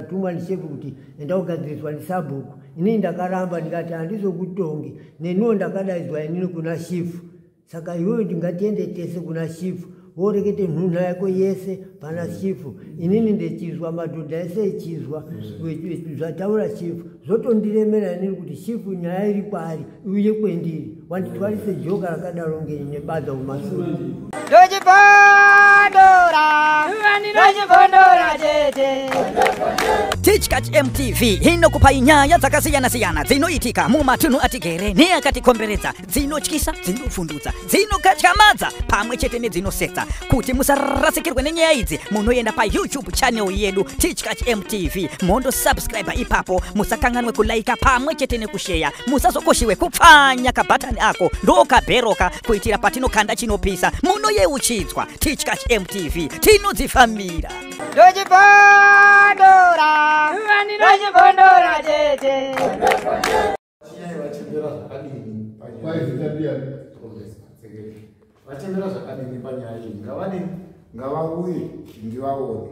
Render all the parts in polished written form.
Tumwa ndichefu kuti enda kugadziriswa ndisabhuku. Inini ndakaramba ndikati handizokutongi. Neniwo ndakadaidzwa inini kuna chifu. Saka iwewe ndingatiende tese kuna chifu. Worekete nhunha yako yese pana chifu. Inini ndechizwa madhodha ese echizwa zvataura chifu. Zvotondiremera inini kuti chifu nyaya iri kwaari iuye kwendiri. Wanditwarise joka rakadaro ngenyi nebadza kumasure. Ndochibondora, ndochibondora chete. Tichkach MTV inokupai nyaya dzakasiyana-siyana dzinoitika mumatunhu atigere neakatikomberedza, dzinotyisa, dzinofundutsa, dzinokatyamadza pamwe chete nedzinosetsa. Kuti musarasikirwe nenyaya idzi, munoenda paYouTube channel yedu Tichkach MTV, mondo subscribe ipapo, musakanganwe kulaika pamwe chete nekusheya, musazokoshiwe kupfanya kabhatani ako ndokabheroka kuitira patinokanda chinopisa munoyeuchidzwa. Tichkach MTV tinodzifambira. Ndochibondora, ndochibondora chete. Vachembera zvakadini panyaya? Vachembera zvakadini panyaya iyi? Ngavadini? Ngavauye ndivaone.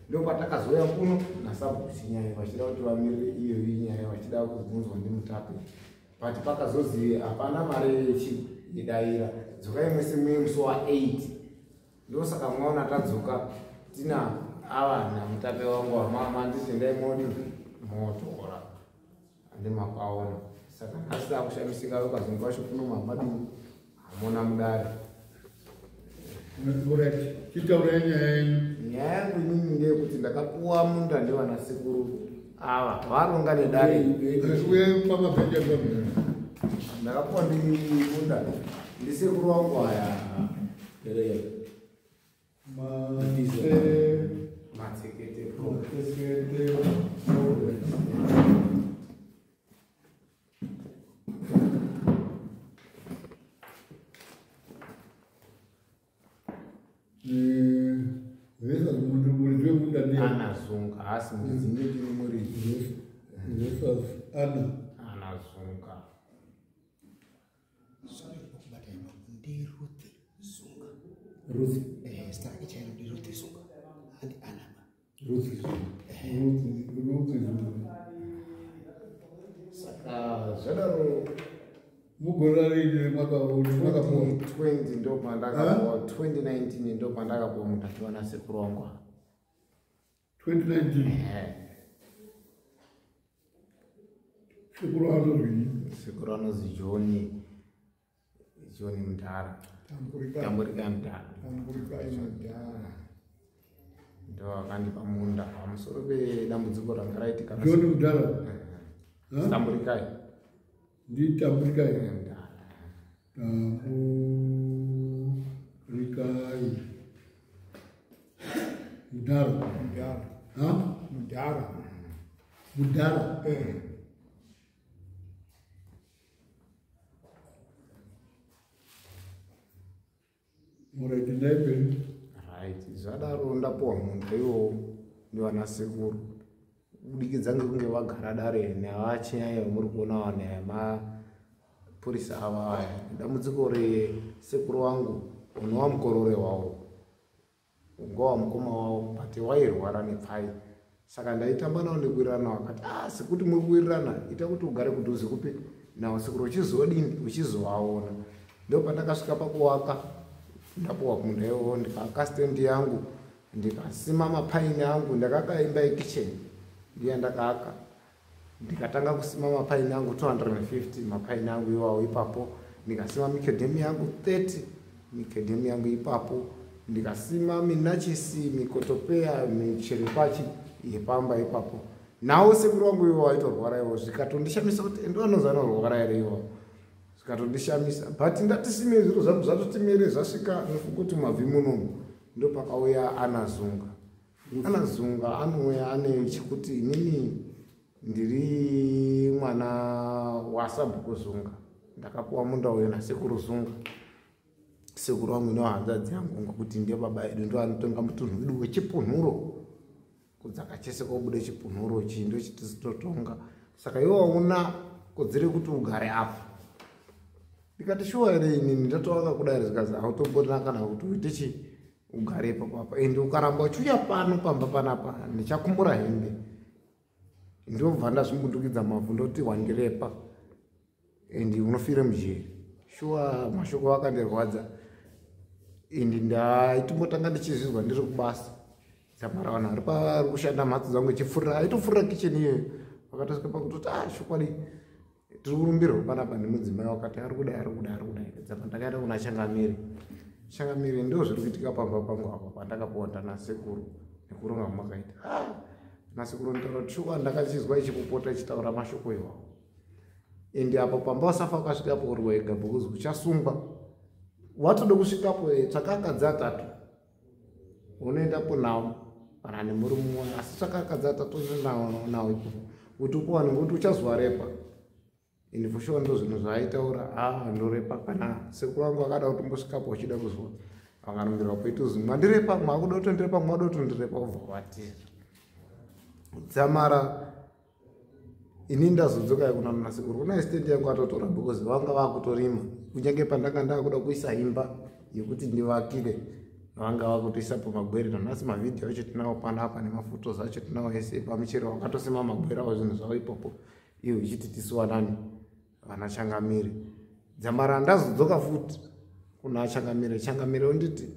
Ndopatakazouya kuno nasabhuku Chinyaya vachida kuti vamirire iyo nyaya, vachida kubvunzwa ndiMutape. But pakazozi hapana mari yedaira, dzokai mwese muye musi wa8. Ndosaka mwaona tadzoka tina ava naMutape wangu wamama, nditi endai modi motora handimakaona. Saka nhasi takushamisika ukazonge wacho kuno mamadini hamuna mudare. Chitaurai nyaya yenyu. Nyaya yangu inini ndeyekuti ndakapuwa munda ndevana sekuru ava varonga nedare. Uye pamabhenji akamira. Ndakapuwa munda ndisekuru wangu aya Matsekete. Matsekete. Ana Zunga, haasi muridzi, ndini muridzi. Ana. Ana Zunga. Sorry, kubata ndi Ruth Zunga. Ruth. Zita rake chairo ndi Ruth Zunga. Handi Ana ba. Ruth Zunga. Ruth Zunga. Saka zvadaro mugore rarini mwakapuwa? 20 ndopandakapuwa, 2019 ndopandakapuwa mutatu wana sekuru wangu. 2019. Sekuru anozwi? Sekuru anozwi John. John Mudhara. Tamburika Mudhara. Tamburika Mudhara. Ndo akandipa munda pamusoro pedambudziko ranga raitika. John Mudhara. Tamburikai. Ndi Tamburikai. Mudhara. Tamburikai. Mudhara. Mudhara. Ha? Mudhara. Mudhara. Alright, ndaimberi. Right, zvadaro ndapuwa munda iwowo ndivana sekuru. Kubudikidza ngekunge vagara dare nevachinyaya vamuri kuona vanhu mapurisa ava aya. Dambudziko resekuru wangu unova mukorore wavo, ungova mukoma wavo, but wairwara nepfai. Saka ndaitamba navo nekuwirirana navo, akati sekuti muri kuwirirana ita kuti ugare kudhuze kupi navo sekuru, uchizodini uchizovaona. Ndopandakasvika pakuwaka, ndapuwa munda iwowo, ndikaaka stendi yangu, ndikasima mapaini angu, ndakaka imba yekicheni ndiya ndakaaka, ndikatanga kusima mapaini angu 250 mapaini angu iwawo ipapo, ndikasima mikedhemi yangu 30 mikedhemi yangu ipapo, ndikasima minachisi, mikotopeya, micherepachi yepamba ipapo. Nawo sekuru wangu iwo waitorwara iwo, zvikatondishamisa kuti ndo anonzi anorwara here iwo, zvikatondishamisa. But ndatisime zviro zvangu zvatotimere zvasvika nofunga kuti mabvi munomu. Ndopakauya Ana Zunga. Ana Zunga anouya ane chekuti inini ndiri mwana wasabhuku Zunga, ndakapuwa munda uyu nasekuru Zunga. Sekuru wangu nehanzvadzi yangu ngokuti ndiye baba edu, ndo anotonga mutunhu wedu wechipunhuro. Kudzaka chese kobude chipunhuro chi ndo chititotonga. Saka iwe hauna kodzero yekuti ugare apo. Ndikati shuwa here inini ndatovaka kudai, zvikanzi hautomborina kana kuti uite chi ugare ipapo apa, ende ukaramba uchiuya pano pamba panapa ndichakumbura hembe. Ndobva ndazvimbundukidza mavhu, ndoti wandirepa and unofire mujeri. Shuwa mashoko akandirwadza and ndaitombotanga ndichizvizwa ndiri kubasa. Dzamara vanhu vari pavari kushanda mhatso dzangu ichipfurira, aitopfurira kicheni iyoyo, vakatosvika pakutoti a chokwadi tiri kurumbirwa panapa nemudzimai wakati ari kudai, ari kudai, ari kudai. Dzama ndakaenda kuna Changamire. Changamire, ndo zviri kuitika pamba pangu apa pandakapuwa ndanasekuru nekuronga kwamakaita. Nasekuru nditaura kuti shuwa ndakachizwa ichipopota ichitaura mashoko iwawo, ende apo pamba usafa ukasvikapo uri wega because uchasungwa. Watode kusvikapo, tsvaka akadzi atatu unoendapo nawo kana nemurume mumwe, asi tsvaka akadzi atatu unoenda nawo ikoko kuti ukuwane, ngokuti uchazowarepa. And for sure ndo zvinhu zvaaitaura. A ndorepa kana sekuru vangu akada kutombosvikapo uchida kuzwa vakarumbirwa poitozi mwandirepa, mwakuda kutondirepa, mwada kutondirepa, ubva watiza. Dzamara ini ndazodzoka kuna nasekuru, kuna estate yangu atotora because vanga vakutorima. Kunyange pandanga ndakuda kuisa imba yekuti ndivakire, vanga vakutoisapo magwere. Nanhasi mavhidhiyo acho tinawo panapa nemaphotos acho tinawo ese pamuchero wakatosima magwere avo, zvinhu zvavo ipopo, iyo ichiti tisiwanani vana Changamire. Dzamara ndazodzoka futi kuna Changamire, Changamire onditi,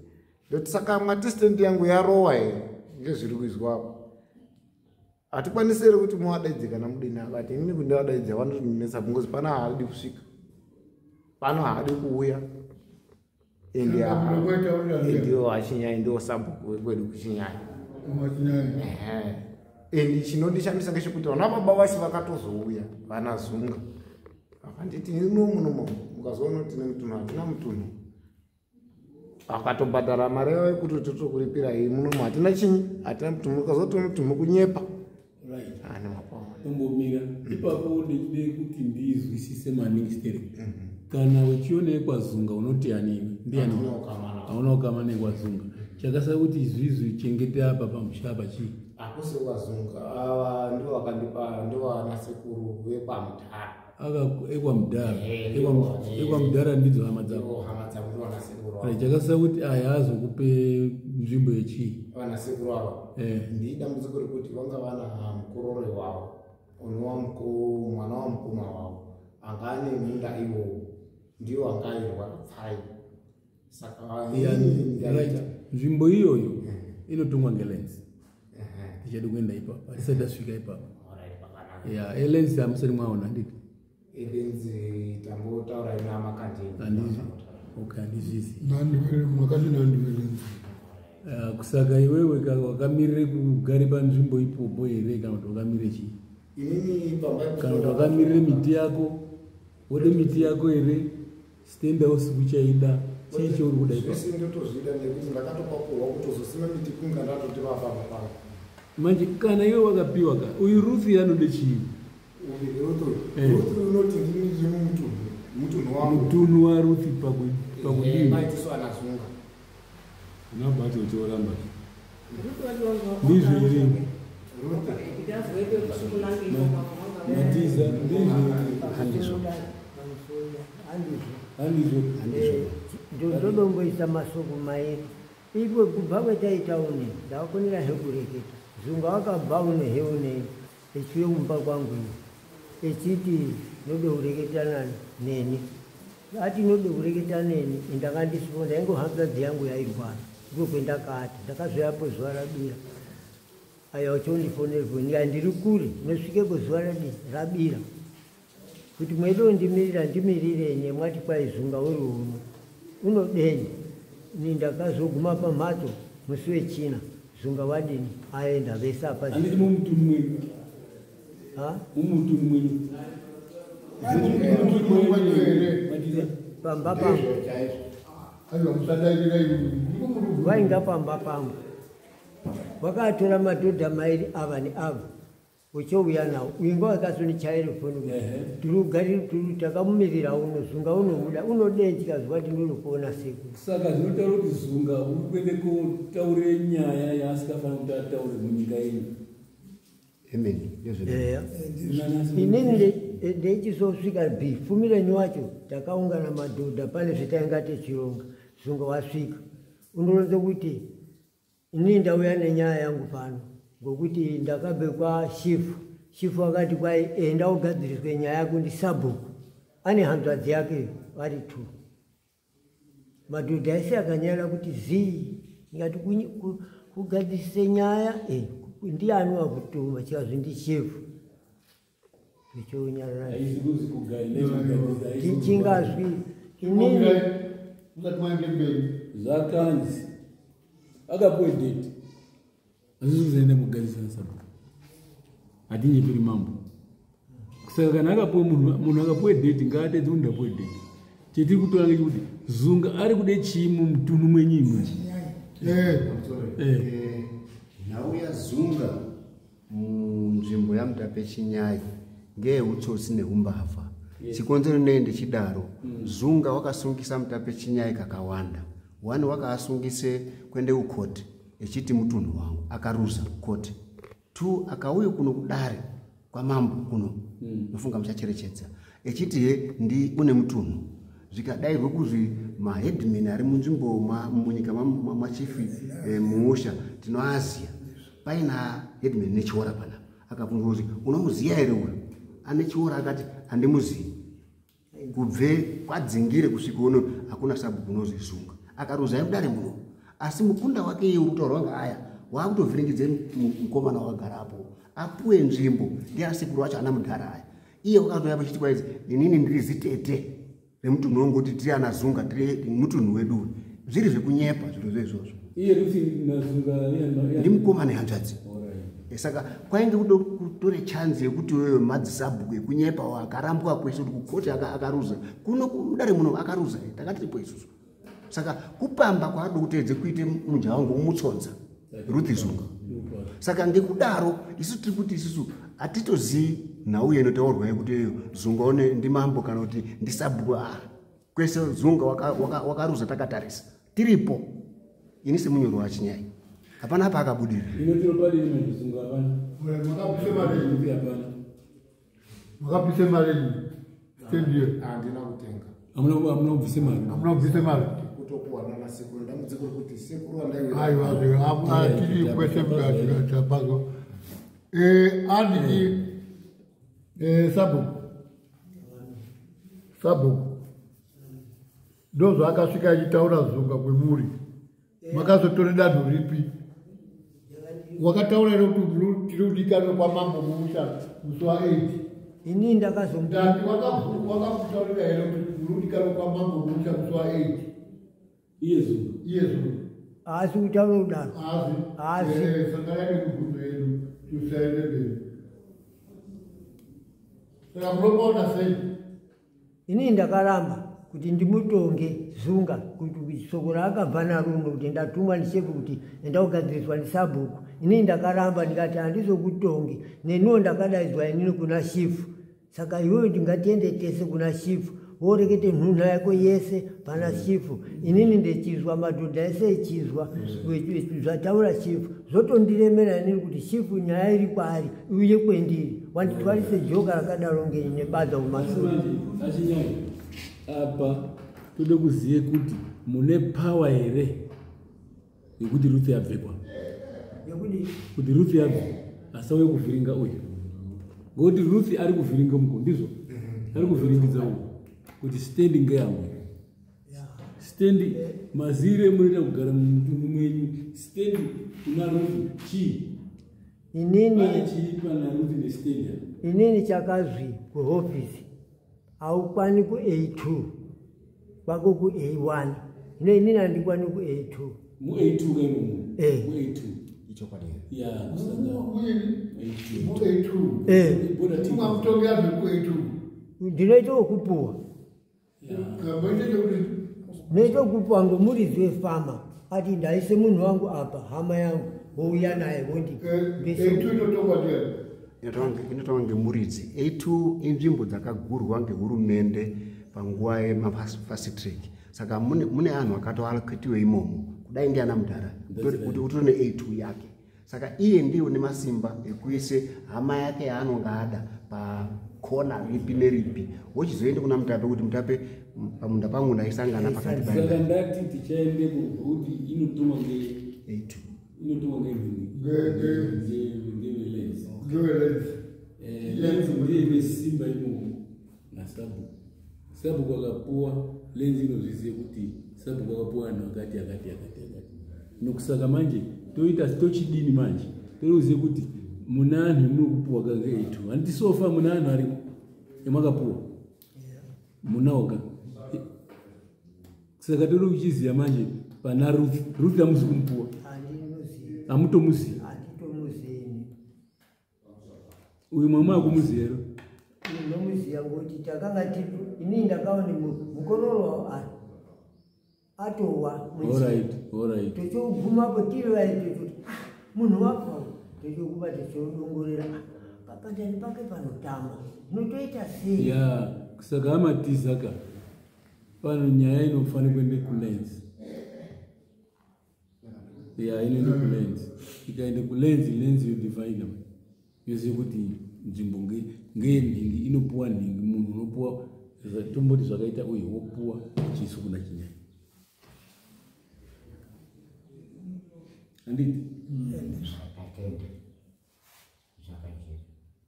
ndoti saka mwati yangu yarowa here ngezviri kuizwa apo? Hatikwanisi here kuti muvadaidze kana mudini? Akati inini kundivadaidza vanotondinetsa because pano haadi kusvika pano, haadi kuuya. Ndiwo achinyai, ndiwo sabhuku wekwedu kuChinyai. And chinondishamisa ngechekuti vana baba vacho vakatozouya, vana Zunga, vakanditi ino munomo mukazoona kuti tine mutunhu, hatina mutunhu. Vakatobhadhara mari yavo yekuti totokuripira iyi. Munomo hatina chinyi, hatina mutunhu. Mukazoti mutunhu kunyepa. Ane mapaona. Tombomira ipapo, ndechide kuti ndizwisise maningi sterek. Kana uchionekwa Zunga unoti anini ndiani? Hauna ukama nekwaZunga. Chakasa kuti izvizvi chengete apa pamusha apa chii? Hakusi kwaZunga, ava ndivo vakandipa, ndivo vanasekuru vekwamudhara. Ekwamudhara? Ekwamudhara ndidzo hama dzako? Ndivo hama dzangu, ndivo vanasekuru ava. Right, chakasa kuti aya azokupe nzvimbo yechii? Vanasekuru ava ndidambudziko rekuti vanga vana mukorore wavo unova mwana wamukoma wavo anga ane munda iwowo, ndiwo anga airwara pfai, saka inini Right, nzvimbo iyoyo inotongwa ngelands. Tichadi kuenda ipapo, hatisati tasvika ipapo. Alright, pakanaka. Ya, elands hamusati mwaona, handiti? Elands tambotaura ina makandini. Handizvi, okay, handizvizi. Makati nandivelenzi? Kusaka iwewe wakamirire kugare panzvimbo ipopo here, kana kuti wakamirire chii? Inini pamba Kana kuti wakamirire miti yako, wode miti yako here, stand house kuchaida, chii chauri kuda ipapo? Zvese ndotozvida nekuti ndakatopakurwa kutozosima miti kunga ndatoti vapamba pangu. Manje kana iwe wakapiwa ka, uyu Ruthi anode chii? Ruth? Ruth unoti ndini ndiri mumutunhu, mutunhu wangu. Mutunhu waRuthi pakudini? Maitiso anaZunga. Unabati uchioramba, ndizvo here? Ruth. Matiza, ndizvo here? Handizvo. Handizvo. Ndodomboisa masoko mairi ipo. Kubva kwetaita une ndakakonera hekureketa, Zunga wakabva une heune echiuye kumba kwangu iyo echiti node kureketana neni. Ati node kureketa neni, ndakandisipo, ndaingohanzvadzi yangu yairwara, ndiko kwendakati ndakazoyapo zuva rabira. Aya uchondifonera ndika ndiri kure, nosvikepo zuva radi rabira, kuti mwedo ndimirira ndimirirenye, mwati kwaizunga uri uno unodenyi. Ni ndakazoguma pamhatso musi wechina, Zunga wadini aenda vese apa. Handiti mumutunhu mwenyu? Ha? Mumutunhu mwenyu, Matiza? Pamba pangu. Aiwa, musadairira iwe. Vainga pamba pangu, vakatora madhodha mairi ava neava uchouya nawo, uinga wakazonichaire foni kuti tiri tiri takamumirira uno Zunga unomuda unodenyi, tikazwa tinori kuona sekuru. Saka zvinotaura kuti Zunga uri kuende kotaure nyaya yaasingafaniri kuti ataure munyika yenyu. Eya, inini ndechizosvika bhifumirenyi wacho, takaungana madhodha pane zvetainga techironga. Zunga wasvika unoronze kuti inini ndauya nenyaya yangu pano ngokuti ndakabve kwashifu. Chifu akati kwai enda ugadziriswe nyaya yako ndisabhuku ane hanzvadzi yake vari 2. Madhodha ese akanyara kuti zii, ndikati kugadzirise nyaya ndiani wakutuma chikazvi ndichifu. Ndichonyarara. Chingazwi inini usati maende mberi zvakanzi akapuwe date asi kuzoenda kugadzisa sabhuku hatinyeperi mambo. Saka kana akapuwe munhu akapuwe date ngaatedze kuti ndapuwe date. Chetiri kutora ngechekuti Zunga ari kude chii mumutunhu mwenyu imwe. Nhau yaZunga munzvimbo yaMutape Chinyai ngeyeutsotsi neumbavha. Chikonzero nei ndichidaro, Zunga wakasungisa Mutape Chinyai kakawanda. One wakaasungise kuende kukoti echiti mutunhu wangu, akaruza kukoti. 2 akauya kuno kudare kwamambo kuno, nofunga muchacherechedza, echiti he ndi une mutunhu. Zvikadairwe kuzvi maheadman ari munzvimbo munyika machifi muusha tinoaziya. Paina headman nechiora panapa akabvunzwa kuti unomuziya here uyu? Ane chiora akati handimuziyi. Kubve kwadzingire kusvika uno hakuna sabhuku unozwi Zunga. Akaruza kudare muno. Asi mukunda wake iye uri kutaurwa ngaaya waakutovhiringidze mukomana wakagara apo. Apuwe nzvimbo ndiana sekuru wacho ana mudhara aya. Iye wakatouya pachiti kwaidzi inini ndiri zitete remutunhu wangu kuti tiri ana Zunga tiri mutunhu wedu. Zviri zvekunyepa zviro izvozvo. Iye Ruth naZunga ndimukomana nehanzvadzi. Saka kwainge kudo kutore chanzi yekuti wewe madzisabhuku ekunyepa akarambwa kwese kuti kukoti akaruza. Kuno mudare muno akaruza takatiripo isusu. Saka kupamba kwaado kuteedze kuite mujaha wangu umutsonza Ruth Zunga. Saka ngekudaro isu tiri kuti isusu hatitozii nhau inotaurwa yekuti Zunga une ndimambo kana kuti ndisabhuku. Kwese Zunga wakaruza takatarisa. Tiripo. Ini semunyoro waChinyai. Hapana apa akabudirira. Inotiro padini manje Zunga hapana. Makabvise mari. Hapana. Makabvise mari. Stand here. Handina kutenga. Hamuna kubvise mari. Hamuna kubvise mari. Kutopuwa nana sekuru dambudziko rekuti sekuru andaiwe. Aiwa, tiri kwese mukachapazwa. Anditi sabhuku. Sabhuku. Ndozvaakasvika achitaura Zunga kwemuri. Makazotore danho ripi? Wakataura here kuti tiri kudikanwa kwamambo muusha musi wa8? Ini ndakazomutati wakamutaurira here kuti tiri kudikanwa kwamambo muusha musi wa8? Iye Zunga. Iye Zunga. Haasi kutaura kudaro. Haasi. Saka yaine mibvunzo yedu tisaende mberi. Saka munopaona sei? Ini ndakaramba kuti ndimutonge Zunga kuti soko raakabva naro uno kuti ndatumwa ndichefu kuti enda kugadziriswa ndisabhuku. Ini ndakaramba ndikati handizokutongi neniwo ndakadaidzwa inini kuna chifu. Saka iwewe ndingatiende tese kuna chifu worekete nhunha yako yese pana chifu. Inini ndechizwa madhodha ese echizwa zvataura chifu zvotondiremera inini kuti chifu nyaya iri kwaari iuye kwendiri wanditwarise joka rakadaro ngenyi nebadza kumasure. Achinyai apa tode kuziye kuti mune power here yekuti Ruth yabvekwa, kuti Ruth yabve asauye kuvhiringa uyu, ngokuti Ruth ari kuvhiringa muko ndizvo ari kuvhiringidza uyu kuti stendi ngeyangu stendi mazire munoita kugara mumutunhu mwenyu stendi kuna Ruth chii inini chii pana Ruth nestendi inini chakazwi kuhofisi haukwani ku A2 kwako ku A1 ino inini handikwani ku A2 mu A2 kaimomo mu A2 ichokwadi ya kusanga Mu A2. Ungamutongi abve ku A2. Ndinoita wekupuwa. Ndinoita wekupuwa ngomuridzi wefama ati ndaise munhu wangu apa hama yangu wouya naye wondi. A2 inotongwa ndiani? Inotongwa ngemuridzi. A2 inzvimbo dzakagurwa ngehurumende panguva yemafast track. Saka mune anhu akatoaloketiwe imomo kudai ndiana mudhara kuti utori ne-A2 yake. Saka iye ndiye une masimba ekuise hama yake yaanonga ada pakona ripi neripi wochizoende kuna Mutape kuti Mutape pamunda pangu ndaisangana pakati pa. Saka ndati tichaende kuti inotongwa nge A2 inotongwa nge ngevelenzi. Lenzi ndiye ine simba imomo nasabhuku. Sabhuku akapuwa lenzi inozviziva kuti sabhuku akapuwa anhu akati akati akati akati. Nokusaka manje toita tochidini manje toruzive kuti muna anhu emunokupuwa kake etu handiti sofa muna anhu arimo emakapuwa munaoka. Saka tori kuchiziva manje pana Ruth. Ruth hamuzi kumupuwa, Handinozivi. hamutomuzivi. Handitomuzivi. Uyu mwamwe akumuziva here? Ndinomuziva ngokuti takanga tiri, inini ndakaone mukororo atowa munzira. Alright, alright. Tochogumapo tiri vai tochoti, "Ah, munhu wafa." Tochoguma tochodongorera, "Ah, papandani pake panotamba, zvinotoita sei?" Ya, saka amatiza ka pano nyaya inofanira kuende kuLands. Ya, inoende kuLands. Ikaende kuLands, Lands yodivhaina yoziva kuti nzvimbo ngeyenhingi inopuwa nhingi, munhu unopuwa tomboti zvakaita uyu wopuwa chisu kuna Chinyai, handiti? Tatenda zvakajeka.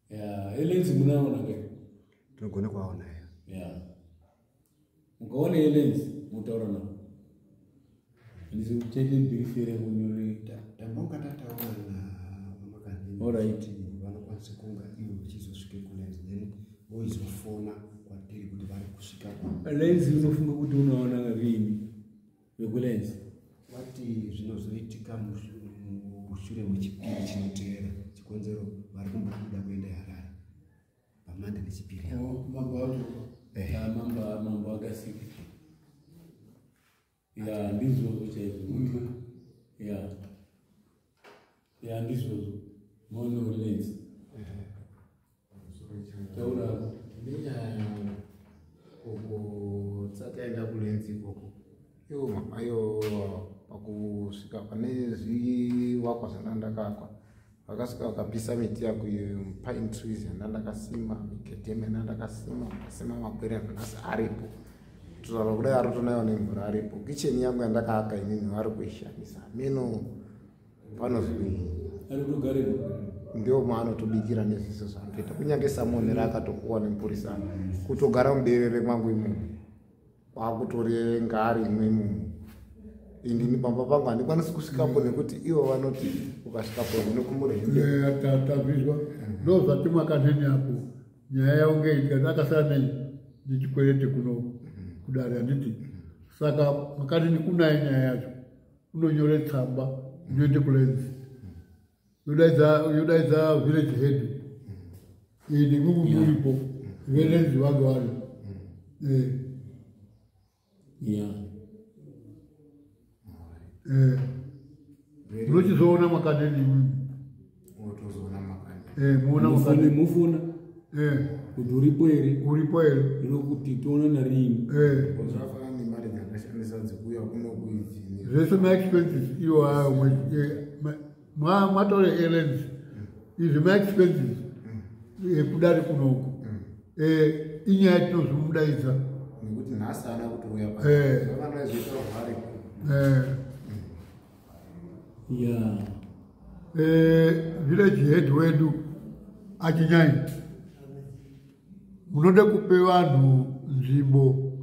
Ya, eLands munaona kai? Tinogona kuaona ya. Ya, mukaona eLands mutaura navo, handisi kuchaite brief here kunyore? Tambonga tataura navaMakanini Alright. kuti vanokwanisa kunga ivo vachizosvike kuLands, then voizofona kwatiri kuti vari kusvika ku Lands unofunga kuti unoona rini vekuLands? Vati zvinozoitika mushure mechipiri chinoteera. Chikonzero vari kumbobuda kuenda Harare pamande nechipiri. Mambo acho. Eh. Ah, mambo akasika. Ya, ndizvozvo chaizvo. Ya, ndizvozvo. Mono Lands, taura. Nenyaya yangu uko takaenda kuLands ikoko, iwo mamayo pakusvika pane zvivakwa zvandandakakwa, vakasvika vakapisa miti yangu iyo, pine trees yandandakasima, migedhemu yandandakasima, ndakasima magwere, nanhasi aripo. Kutaura kudai ari kutonaiwa nemvura, aripo. Kicheni yangu yandakaaka inini vari kuishandisa meno panozwi. Ari kutogaremo? Ndio maanotobikira nezvese zvaanotoita, kunyange samonera akatopuwa nemupurisa kutogara muberere mwangu imomo, kwakutorenga ari imwe imomo. Indini pamba pangu handikwanisi kusvikapo nekuti ivo vanoti ukasvikapo ndinokumura hembe. Tazvizwa, ndo zvati Makaneni apo nyaya yaunge ikati akasara nei nechikwerete kuno kudare, handiti? Saka Makaneni unaye nyaya yacho, unonyore tsamba inoende kuLands, yodaidza village head ini mumu muripo, veLands vange vari. Munochizoona Makaneni imimi. Wotozoona Makani. Muona Mufune Makaneni. mufuna kuti uripo here? Uripo here? Inokuti toonana rini? Zvafanana nemari dzandashandisa dzekuuya kuno kuidzi. Zvese maexpenses iwo ayo matore eLands izvi, maexpenses ekudari kunoku. Inyaya tinozomudaidza. Nekuti nhasi haana kutouya. Zvafanana zvoitaurwa aripo. Village head wedu achinyai munode kupe vanhu nzvimbo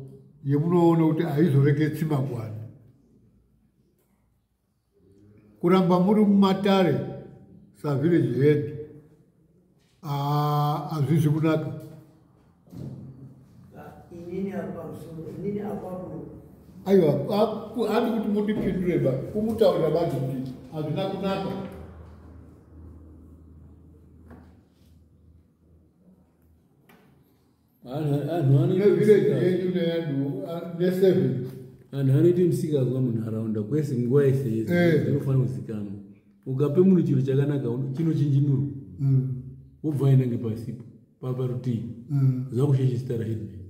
yemunoona kuti haizoreketsi mangwani kuramba muri mumatare savillage head. Ah, hazvizi kunaka. Inini apamusoro, inini apapo. Aiwa, handi kuti mundipindure ba, kumutaurira badzi kuti hazvina kunaka. Anhu Nevillage anoita yenyu neyanhu neseven. Anhu anoita musikazwa munharaunda kwese nguva yese yese. Zvinofanira kuzikanwa. Ukape munhu chiro chakanaka chinochinjinurwa, wobva aenda ngepasipo paparutii, zvakushaisha zita raheadman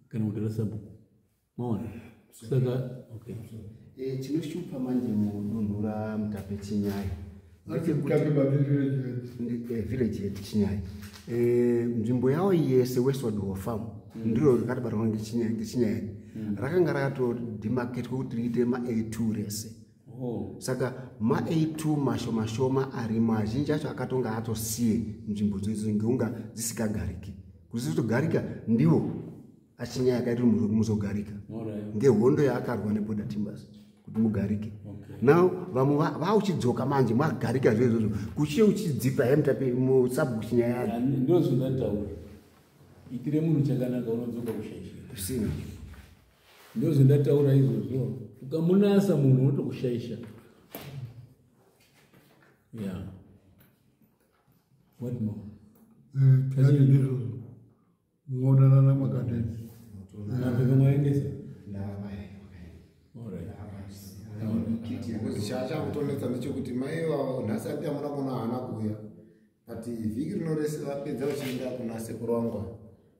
kana kuti rasabhuku, maona? Saka okay. Chinoshupa manje mudunhu raMutape Chinyai Mutape bati village head. Village head Chinyai, nzvimbo yavo yese Westward Farm ndiro rakatibatwa ngeChinyai, rakanga rakatodemarcatwa kuti riite ma A2 rese. Saka ma-A2 mashoma shoma arimo, azhinji acho akatonga atosiye nzvimbo dzoidzo ngeunga dzisikagariki. Kusizotogarika ndiwo achinyaya akaita kuti muzogarika ngehondo yaakarwa neBorder Timbers kuti mugarike. Now vamwe vauchidzoka manje mwagarika zvo izvozvo kuchiye uchidzipa hemutape musabhuku chinyaya. Ndozvindataura, itire munhu chakanaka unodzoka kushaishira. Kusina ndozvindataura izvozvo, ukamunasa munhu unotokushaisha. Yeah. What more? Tikati ndizvozvo muonana naMwakateni. Mapepa mwaendesa? Chakutonetsa ndechekuti mai vavo nhasi ati amuna kuona haana kuuya, but vhiki rino rese vapedza vachienda kuna sekuru vangu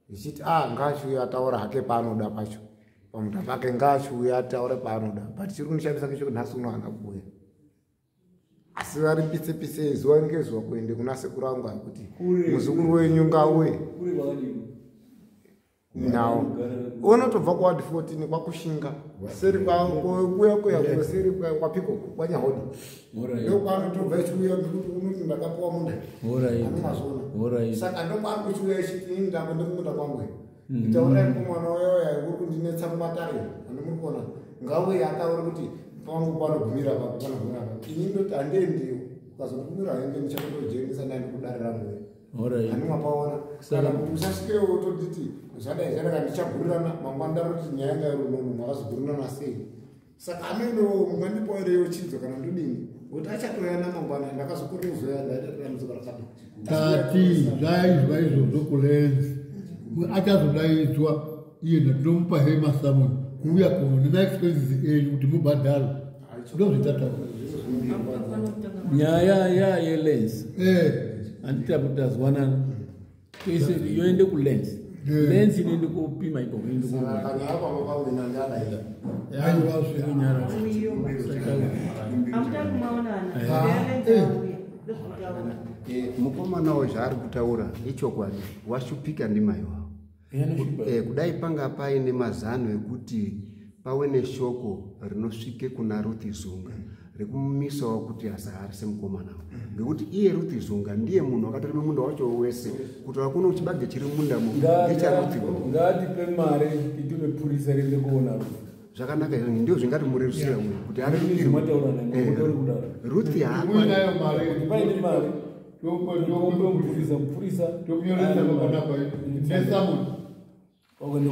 ichiti a ngaachiuya ataura hake paanoda pacho pamunda pake, ngaachiuya ataure paanoda, but chiri kundishamisa ngechekuti nhasi uno haana kuuya, asi vari pise pise zuva ngezuva kuende kuna sekuru vangu kuti muzukuru wenyu ngauye. Nawo unotobva kuward 14 kwaKushinga seri kuya kuya kuseri kwaPiko kwaNyahoda ndokwaanotobva ichiuya nekuti unoti ndakapiwa munda anomazvona, saka ndokwaari kuchiuya ichiti ini ndako ndikumunda kwangu itaurai kumwana uyoya uri kundinetsa mumatare andimuri kuona ngauye ataure kuti pangu panogumira papo panogumira papo, ini ndoti handiendiwo ukazondigumira henge ndichakutojenesa ndandikudare rangu handimapaona kana kuti usasvikewo utonditi zvadai zvadai ndichagurirana mangwana ndaroti nyaya yanga iri unono mwakazogurirana sei, saka ameno mungandipoerewo chidzo kana ndodini kuti achatoyana mangwana ndakazokorera kuzoya ndaita dambudziko rakadai. Tati zvaizwa izvozvo kulenzi achazodaidzwa iye ndinomupa he masamoni kuuya kuno nemaexpenses enyu kuti mubhadhare ndozvitataura. Nyaya yelens handiti apo tazwanana toise yoende kulens, lens inoende kopima ikoko Mukomanawo zvaari kutaura ichokwadi, washupika ndimai wavo. Kudai panga paine mazano ekuti pawe neshoko rinosvike kuna Ruth Zunga rekumumisawo kuti asaharise mukomana, ngekuti iye Ruth Zunga ndiye munhu akatorima munda wacho wese, kutaura kuno chibage chiri mundamo ngechaRuth. Ngatipe mari titume purisa riende kuona Ruth. Zvakanaka izvo ndio zvingatimurerusira uyu kuti Ruth haakwaine mari mupurisa mupurisa kwakuenda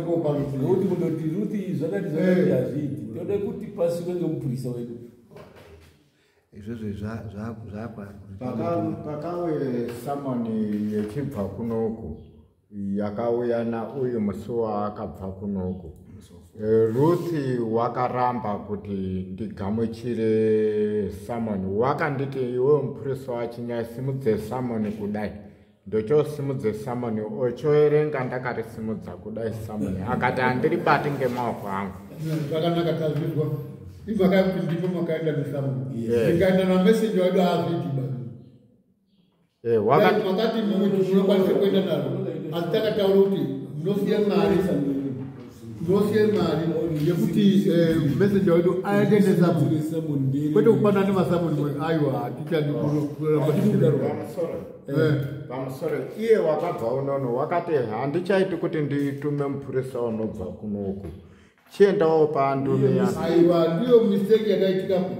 kopa Ruth nekuti kundoti Ruth zvakati zvakati hazviiti, toda kuti pasvikwe ngemupurisa wedu. Izvozvo zvakwa pakauye samoni yechibva kunoku yakauya nauyu musi waakabva kunoku, Ruth wakaramba kuti ndigamuchire samoni, wakanditi iwe mupurisa wachinyaya simudze samoni kudai, ndochosimudze samoni ochoerenga ndakarisimudza kudai samoni akati handiribati ngemaoko angu. Zvakanaka tazvizwa imhaka yekuti ndipo makaenda nesamoni, ndikaenda nameseji wedu haazviiti ba makati mumwe munokwanisa kuenda naro, asi takataura kuti munosiye mari munosiye mari yekuti meseji wedu aende nesamoni kwete kupanana nemasamoni aiwa hatichadi. Pamusoro iye wakabva unono wakati handichaiti kuti nditume mupurisa unobva kunoku, chiendawo paandumiya. Aiwa ndiyo mistake yakaitikapo.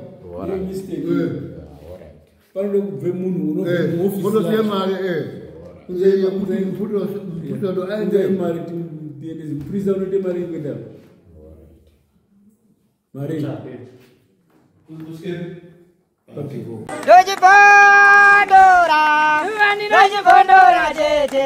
Panoda kubve munhu unobva mari yekuti mupurisa aende mari tiendese mupurisa unoite mari yekuenda mari Ndochibondora, ndochibondora tete.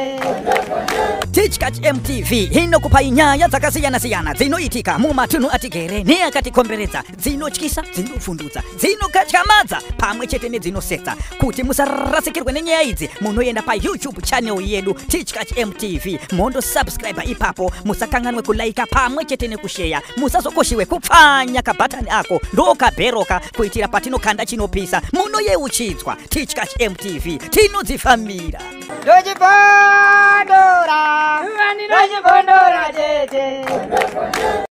Tichkach MTV inokupai nyaya dzakasiyana-siyana dzinoitika mumatunhu atigere neakatikomberedza, dzinotyisa, dzinovhundutsa, dzinokatyamadza pamwe chete nedzinosetsa. Kuti musarasikirwe nenyaya idzi, munoenda paYouTube channel yedu Tichkach MTV, mondosubscribe ipapo, musakanganwe kulaika pamwe chete nekusheya, musazokoshiwe kupfanya kabhatani ako ndokabheroka kuitira patinokanda chinopisa munoyeuchidzwa. Tichkach MTV tinodzifambira. Ndochibondora, ndochibondora tete.